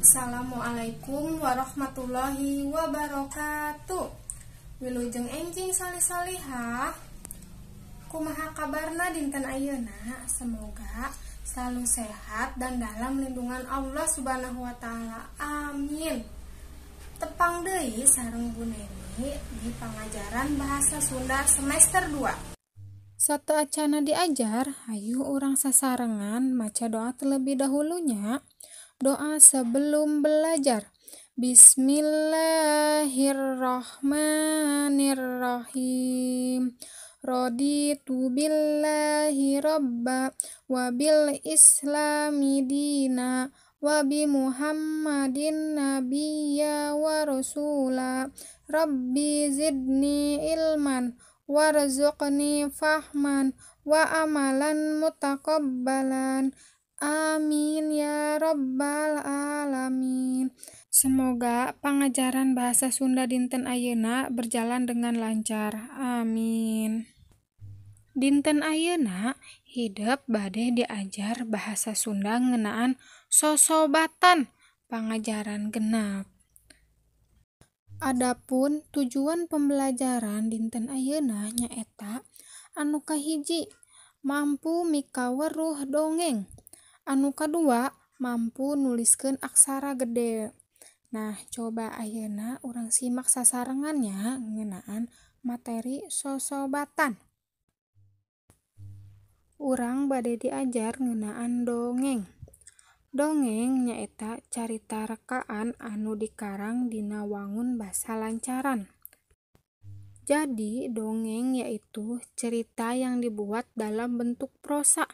Assalamualaikum warahmatullahi wabarakatuh. Wilujeng enjing soleh solihah. Kumaha kabarna dinten ayeuna? Semoga selalu sehat dan dalam lindungan Allah Subhanahu wa taala. Amin. Tepang deui sareng Bu Neni di pangajaran bahasa Sunda semester 2. Sateuacana diajar, hayu urang sasarengan maca doa terlebih dahulunya. Doa sebelum belajar. Bismillahirrahmanirrahim. Raditu billahi robba wa bil islami dina wa bi Muhammadin nabiyya wa rasula. Rabbi zidni ilman warzuqni fahman wa amalan mutaqabbalan. Amin ya rabbal alamin. Semoga pangajaran bahasa Sunda dinten ayeuna berjalan dengan lancar. Amin. Dinten ayeuna hidep bade diajar bahasa Sunda ngeunaan sosobatan pangajaran genep. Adapun tujuan pembelajaran dinten ayeuna nyaeta anu kahiji mampu mikaweruh dongeng, anu kadua mampu nuliskeun aksara gede. Nah, coba ayeuna urang simak sasarengannya ngeunaan materi sosobatan. Urang bade diajar ngeunaan dongeng. Dongeng nyaeta carita rekaan anu dikarang dina wangun basa lancaran. Jadi, dongeng yaitu cerita yang dibuat dalam bentuk prosa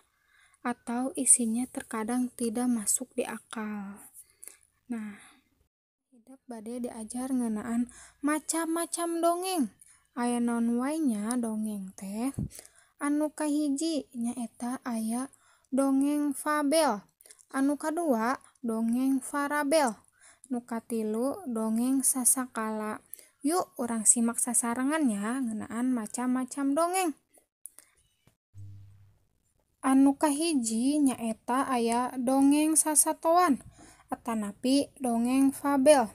atau isinya terkadang tidak masuk di akal. Nah, hidep bade diajar ngeunaan macam-macam dongeng. Aya naon wae nya dongeng teh? Anu kahiji nyaeta aya dongeng fabel, anu kadua dongeng farabel, nu katilu dongeng sasakala. Yuk urang simak sasarengan ya ngeunaan macam-macam dongeng. Anu kahiji nyaeta aya dongeng sasatoan atanapi dongeng fabel.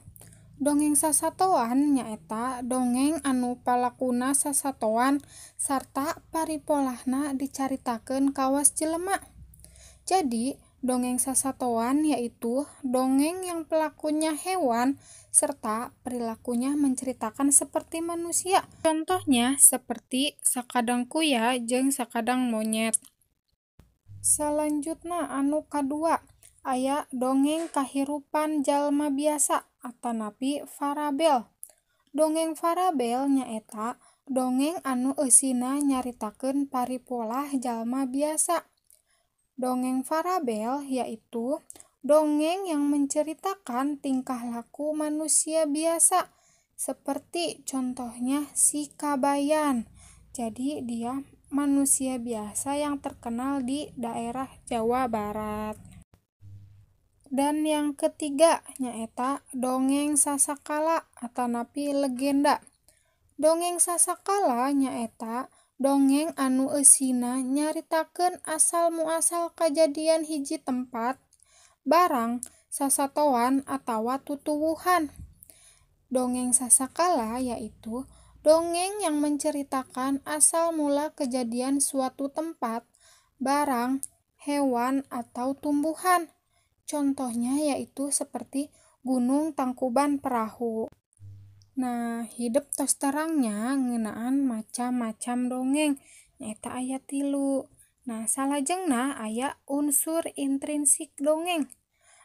Dongeng sasatoan nyaeta dongeng anu palakuna sasatoan sarta paripolahna dicaritakeun kawas jelema. Jadi, dongeng sasatoan yaitu dongeng yang pelakunya hewan serta perilakunya menceritakan seperti manusia. Contohnya seperti Sakadang Kuya jeung Sakadang Monyet. Selanjutna anu kadua aya dongeng kahirupan jalma biasa atanapi farabel. Dongeng farabel nyaeta dongeng anu eusina nyaritakeun paripolah jalma biasa. Dongeng farabel yaitu dongeng yang menceritakan tingkah laku manusia biasa, seperti contohnya si Kabayan. Jadi dia manusia biasa yang terkenal di daerah Jawa Barat. Dan yang ketiga nyaeta dongeng sasakala atanapi legenda. Dongeng sasakala nyaeta dongeng anu eusina nyaritakeun asal muasal kajadian hiji tempat, barang, sasatoan atawa tutuwuhan. Dongeng sasakala yaitu dongeng yang menceritakan asal mula kejadian suatu tempat, barang, hewan, atau tumbuhan. Contohnya yaitu seperti Gunung Tangkuban Perahu. Nah, hidep tos terangnya ngeunaan macam-macam dongeng nyaeta aya 3. Nah, salajengna aya unsur intrinsik dongeng.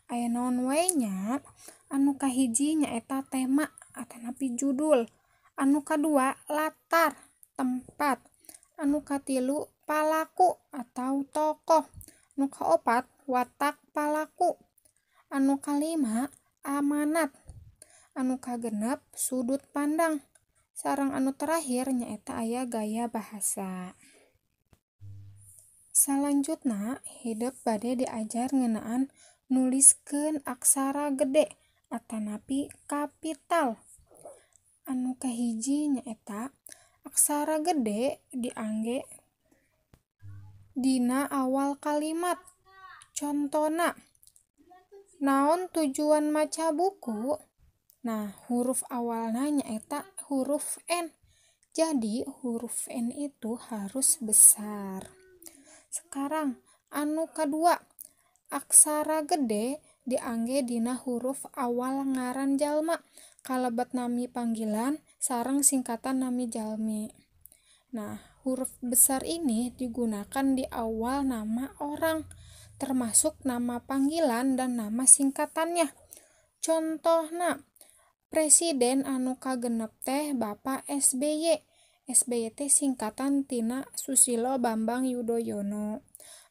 Aya naon wae nya? Anu kahiji nyaeta tema atanapi judul. Anu kadua latar tempat. Anu katilu palaku atau tokoh. Anu kaopat watak palaku. Anu kalima amanat. Anu kagenep sudut pandang. Sareng anu terakhir nyaeta aya gaya bahasa. Salanjutna hidep bade diajar ngeunaan nuliskeun aksara gede atanapi kapital. Anu kahiji nyaeta aksara gede diangge dina awal kalimat. Contona Naon tujuan maca buku? Nah, huruf awalna nyaeta huruf N. Jadi huruf N itu harus besar. Sekarang anu kadua, aksara gede diangge dina huruf awal ngaran jalma, kalebet nami panggilan sareng singkatan nami jalmi. Nah, huruf besar ini digunakan di awal nama orang, termasuk nama panggilan dan nama singkatannya. Contohna, presiden anu kagenep teh Bapak SBY. SBY teh singkatan tina Susilo Bambang Yudhoyono.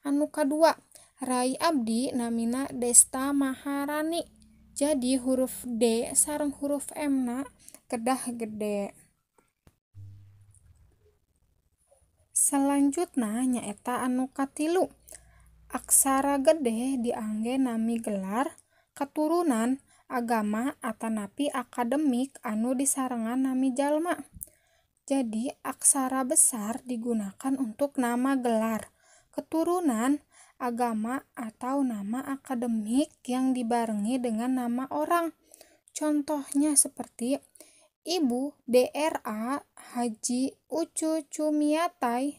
Anu kadua, rai abdi namina Desta Maharani. Jadi huruf D sareng huruf M na kedah gede. Selanjutna nyaeta anu katilu, aksara gede diangge nami gelar, keturunan, agama atanapi akademik anu disarengan nami jalma. Jadi aksara besar digunakan untuk nama gelar, keturunan, agama atau nama akademik yang dibarengi dengan nama orang. Contohnya seperti Ibu DRA Haji Ucu Cumiatai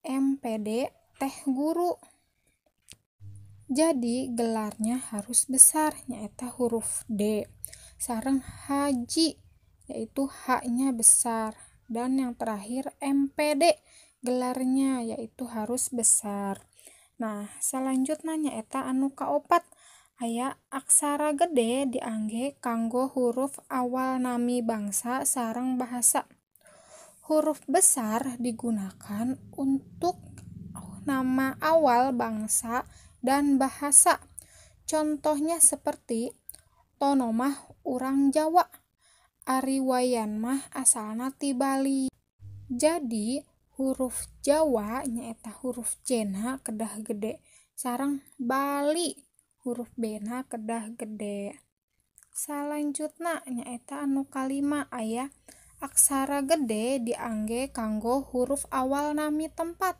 MPD Teh Guru. Jadi gelarnya harus besar, nyaeta huruf D. Sareng Haji, yaitu H-nya besar. Dan yang terakhir MPD, gelarnya yaitu harus besar. Nah, selanjutnya nyaeta anu kaopat, aya aksara gede diangge kanggo huruf awal nami bangsa sareng bahasa. Huruf besar digunakan untuk nama awal bangsa dan bahasa. Contohnya seperti Tono mah urang Jawa, Ari Wayan mah asalna ti Bali. Jadi huruf Jawa nyaeta huruf C na kedah gede, sareng Bali huruf B na kedah gede. Salanjutna nyaeta anu kalima, aya aksara gede diangge kanggo huruf awal nami tempat.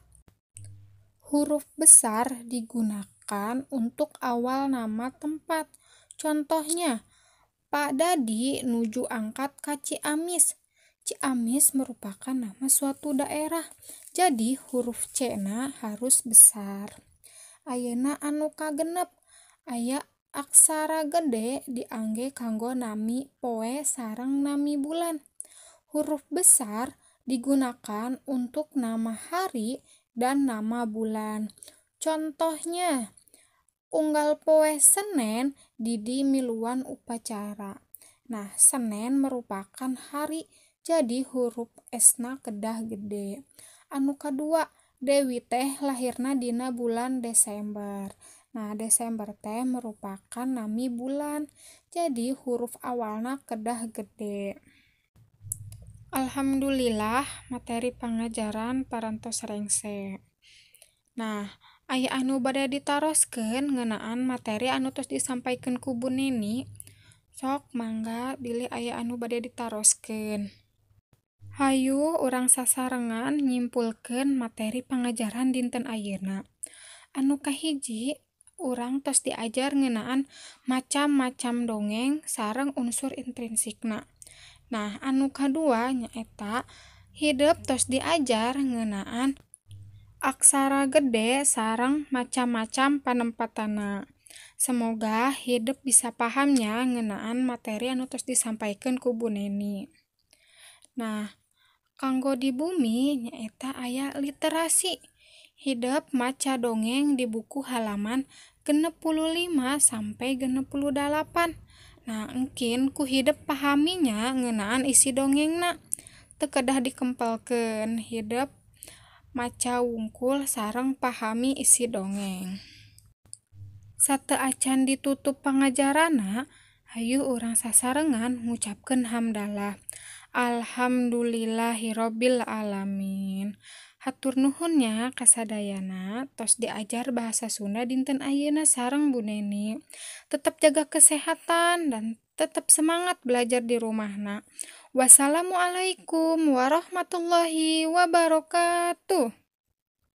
Huruf besar digunakan untuk awal nama tempat. Contohnya, Pak Dadi nuju angkat ka Ciamis. Ciamis merupakan nama suatu daerah. Jadi huruf C na harus besar. Ayeuna anu kagenep, aya aksara gede diangge kanggo nami poe sareng nami bulan. Huruf besar digunakan untuk nama hari dan nama bulan. Contohnya, unggal poe Senen Didi miluan upacara. Nah, Senen merupakan hari, jadi huruf S-na kedah gede. Anu kadua, Dewi teh lahirna dina bulan Desember. Nah, Desember teh merupakan nami bulan, jadi huruf awalna kedah gede. Alhamdulillah materi pangajaran parantos rengse. Nah, aya anu bade ditaroskeun ngeunaan materi anu tos disampaikeun ku Bu Neni. Sok mangga bilih aya anu bade ditaroskeun. Hayu urang sasarengan nyimpulkeun materi pangajaran dinten ayeuna. Anu kahiji, urang tos diajar ngeunaan macam-macam dongeng sareng unsur intrinsikna. Nah, anu kadua nyaeta hidep tos diajar ngeunaan aksara gede sareng macam-macam panempatanna. Semoga hidep bisa pahamnya ngeunaan materi anu tos disampaikeun ku Bu Neni. Nah, kanggo di bumi nyaeta aya literasi. Hidep maca dongeng di buku halaman 65 sampai 68. Nah, engkin ku hidep pahaminya ngeunaan isi dongengna. Teu kedah dikempelkeun, hidep maca wungkul sareng pahami isi dongeng. Sateu acan ditutup pangajaranna, hayu urang sasarengan ngucapkeun hamdalah. Alhamdulillahirabbil alamin. Hatur nuhun nya kasadayana tos diajar bahasa Sunda dinten ayeuna sareng Bu Neni. Tetap jaga kesehatan dan tetap semangat belajar di rumahna. Wassalamualaikum warahmatullahi wabarakatuh.